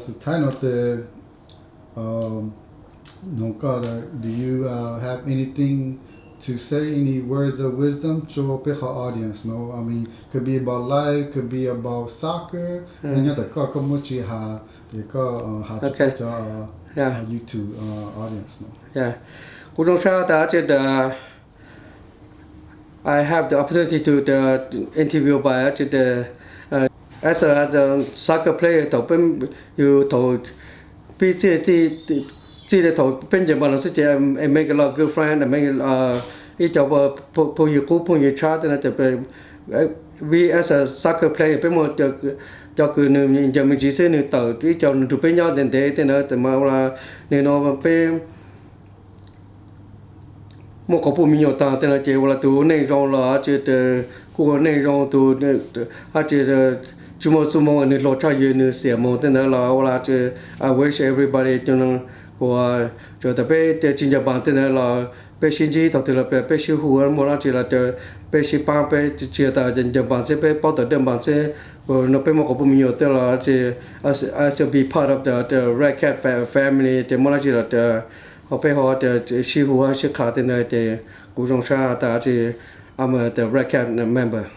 Suv thaiv no tes, um, nug koj, do you uh, have anything to say, any words of wisdom rua peb qhov audience no? I mean, could be about life, could be about soccer. Nyob ntawm koj, koj muaj tsi has, koj has rua cov YouTube audience no. Kuv zoo sab tas tsi tas I have the opportunity to the interview by tsi tas as a soccer player thaum peb, yus thaum pib txij, txij li thaum peb ncaws npas los xwb ces I make a lot of good friend, I make ib co phooj ywg qub phooj ywg tshab tej no. We as a soccer player peb muaj cov kws nws ncaws me ntsis xwb nws tawm ib co nws nrug peb nyob ntev ntev tej na, tes mas ua li no peb muaj quas puj me nyuam taag tej no ces ua li tus neej zoo los tsi tas kuj ua neej zoo tus, tsi tas tsi muaj xuj moog nws hluas tshaj yus nws xiam moog tej ntawd los ua li tsi I wish everybody, kuv tsuas tas peb tsi ncaws npas tej ntawd los peb sib ntsib thaum twg los peb sib hu, muaj dlaab tsi los peb sib paab, peb tsi tas ncaws npas xwb peb paub tawm dawj npas xwb. No peb muaj quas puj me nyuam tej los tsi as be part of the Red Cat family ces muaj dlaab tsi los ho peb ho sib hu sib qha tej ntawd ces kuv zoo sab tas tsi I'm a the Red Cat member.